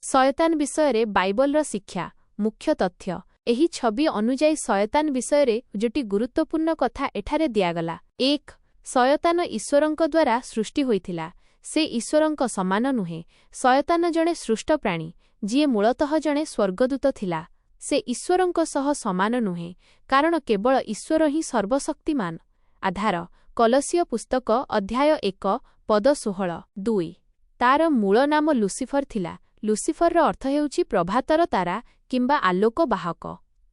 ଶୟତାନ ବିଷୟରେ ବାଇବଲର ଶିକ୍ଷା, ମୁଖ୍ୟ ତଥ୍ୟ। ଏହି ଛବି ଅନୁଯାୟୀ ଶୟତାନ ବିଷୟରେ ଗୋଟି ଗୁରୁତ୍ୱପୂର୍ଣ୍ଣ କଥା ଏଠାରେ ଦିଆଗଲା। 1, ଶୟତାନ ଈଶ୍ୱରଙ୍କ ଦ୍ୱାରା ସୃଷ୍ଟି ହୋଇଥିଲା। ସେ ଈଶ୍ୱରଙ୍କ ସମାନ ନୁହେଁ। ଶୟତାନ ଜଣେ ସୃଷ୍ଟ ପ୍ରାଣୀ, ଯିଏ ମୂଳତଃ ଜଣେ ସ୍ୱର୍ଗଦୂତ ଥିଲା। ସେ ଈଶ୍ୱରଙ୍କ ସହ ସମାନ ନୁହେଁ, କାରଣ କେବଳ ଈଶ୍ୱର ହିଁ ସର୍ବଶକ୍ତିମାନ। ଆଧାର: କଲସୀୟ ପୁସ୍ତକ, ଅଧ୍ୟାୟ 1, ପଦ 16। 2, ତାର ମୂଳ ନାମ ଲୁସିଫର ଥିଲା। ଲୁସିଫରର ଅର୍ଥ ହେଉଛି ପ୍ରଭାତର ତାରା କିମ୍ବା ଆଲୋକ ବାହକ।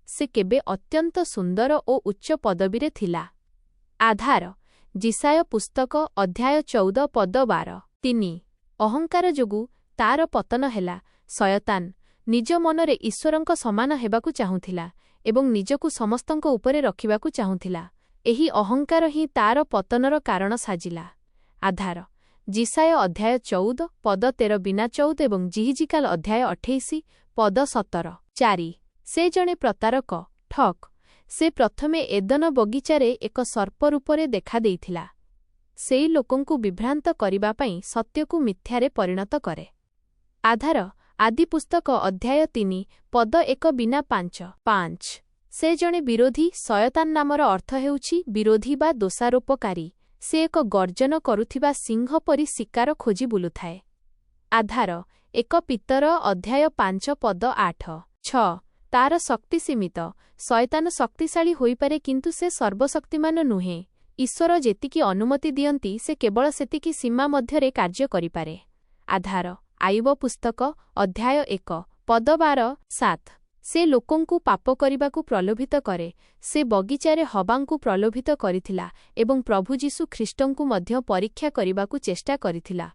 ସେ କେବେ ଅତ୍ୟନ୍ତ ସୁନ୍ଦର ଓ ଉଚ୍ଚ ପଦବୀରେ ଥିଲା। ଆଧାର: ଯିଶାଇୟ ପୁସ୍ତକ, ଅଧ୍ୟାୟ 14, ପଦ 12। 3, ଅହଙ୍କାର ଯୋଗୁଁ ତାର ପତନ ହେଲା। ଶୟତାନ ନିଜ ମନରେ ଈଶ୍ୱରଙ୍କ ସମାନ ହେବାକୁ ଚାହୁଁଥିଲା ଏବଂ ନିଜକୁ ସମସ୍ତଙ୍କ ଉପରେ ରଖିବାକୁ ଚାହୁଁଥିଲା। ଏହି ଅହଙ୍କାର ହିଁ ତାର ପତନର କାରଣ ସାଜିଲା। ଆଧାର: ଯିଶାଇୟ ଅଧ୍ୟାୟ 14, ପଦ 13 ବିନା 14 ଏବଂ ଯିହିଜିକାଲ ଅଧ୍ୟାୟ 28, ପଦ 17। 4, ସେ ଜଣେ ପ୍ରତାରକ, ଠକ୍। ସେ ପ୍ରଥମେ ଏଦନ ବଗିଚାରେ ଏକ ସର୍ପ ରୂପରେ ଦେଖାଦେଇଥିଲା। ସେଇ ଲୋକଙ୍କୁ ବିଭ୍ରାନ୍ତ କରିବା ପାଇଁ ସତ୍ୟକୁ ମିଥ୍ୟାରେ ପରିଣତ କରେ। ଆଧାର: ଆଦିପୁସ୍ତକ, ଅଧ୍ୟାୟ 3, ପଦ 1 ବିନା 5। 5, ସେ ଜଣେ ବିରୋଧୀ। ଶୟତାନ ନାମର ଅର୍ଥ ହେଉଛି ବିରୋଧୀ ବା ଦୋଷାରୋପକାରୀ। ସେ ଏକ ଗର୍ଜନ କରୁଥିବା ସିଂହ ପରି ଶିକାର ଖୋଜି ବୁଲୁଥାଏ। ଆଧାର: 1 ପିତର, ଅଧ୍ୟାୟ 5, ପଦ 8। 6, ତାର ଶକ୍ତି ସୀମିତ। ଶୟତାନ ଶକ୍ତିଶାଳୀ ହୋଇପାରେ, କିନ୍ତୁ ସେ ସର୍ବଶକ୍ତିମାନ ନୁହେଁ। ଈଶ୍ୱର ଯେତିକି ଅନୁମତି ଦିଅନ୍ତି, ସେ କେବଳ ସେତିକି ସୀମା ମଧ୍ୟରେ କାର୍ଯ୍ୟ କରିପାରେ। ଆଧାର: ଆୟୁବ ପୁସ୍ତକ, ଅଧ୍ୟାୟ 1, ପଦ 12। 7, ସେ ଲୋକଙ୍କୁ ପାପ କରିବାକୁ ପ୍ରଲୋଭିତ କରେ। ସେ ବଗିଚାରେ ହବାଙ୍କୁ ପ୍ରଲୋଭିତ କରିଥିଲା ଏବଂ ପ୍ରଭୁ ଯୀଶୁ ଖ୍ରୀଷ୍ଟଙ୍କୁ ମଧ୍ୟ ପରୀକ୍ଷା କରିବାକୁ ଚେଷ୍ଟା କରିଥିଲା।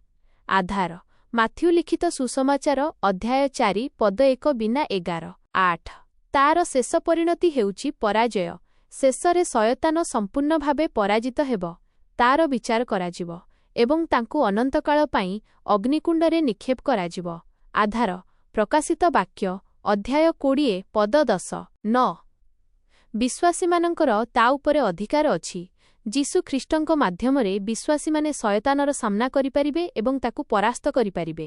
ଆଧାର: ମାଥ୍ୟୁ ଲିଖିତ ସୁସମାଚାର, ଅଧ୍ୟାୟ 4, ପଦ 1 ବିନା 11। 8, ତାର ଶେଷ ପରିଣତି ହେଉଛି ପରାଜୟ। ଶେଷରେ ଶୟତାନ ସମ୍ପୂର୍ଣ୍ଣ ଭାବେ ପରାଜିତ ହେବ। ତାର ବିଚାର କରାଯିବ ଏବଂ ତାଙ୍କୁ ଅନନ୍ତକାଳ ପାଇଁ ଅଗ୍ନିକୁଣ୍ଡରେ ନିକ୍ଷେପ କରାଯିବ। ଆଧାର: ପ୍ରକାଶିତ ବାକ୍ୟ, ଅଧ୍ୟାୟ 20, ପଦ 10। 9, ବିଶ୍ୱାସୀମାନଙ୍କର ତା ଉପରେ ଅଧିକାର ଅଛି। ଯୀଶୁ ଖ୍ରୀଷ୍ଟଙ୍କ ମାଧ୍ୟମରେ ବିଶ୍ୱାସୀମାନେ ଶୟତାନର ସାମ୍ନା କରିପାରିବେ ଏବଂ ତାକୁ ପରାସ୍ତ କରିପାରିବେ।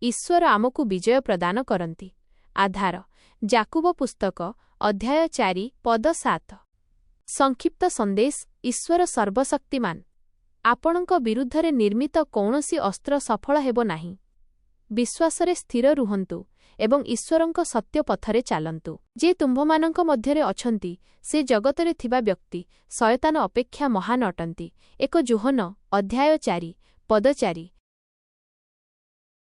ଈଶ୍ୱର ଆମକୁ ବିଜୟ ପ୍ରଦାନ କରନ୍ତି। ଆଧାର: ଯାକୁବ ପୁସ୍ତକ, ଅଧ୍ୟାୟ 4, ପଦ 7। ସଂକ୍ଷିପ୍ତ ସନ୍ଦେଶ: ଈଶ୍ୱର ସର୍ବଶକ୍ତିମାନ। ଆପଣଙ୍କ ବିରୁଦ୍ଧରେ ନିର୍ମିତ କୌଣସି ଅସ୍ତ୍ର ସଫଳ ହେବ ନାହିଁ। ବିଶ୍ୱାସରେ ସ୍ଥିର ରୁହନ୍ତୁ ଏବଂ ଈଶ୍ୱରଙ୍କ ସତ୍ୟ ପଥରେ ଚାଲନ୍ତୁ। ଯିଏ ତୁମ୍ଭମାନଙ୍କ ମଧ୍ୟରେ ଅଛନ୍ତି, ସେ ଜଗତରେ ଥିବା ବ୍ୟକ୍ତି, ଶୟତାନ ଅପେକ୍ଷା ମହାନ ଅଟନ୍ତି। 1 ଯୋହନ, ଅଧ୍ୟାୟ 4, ପଦ 4।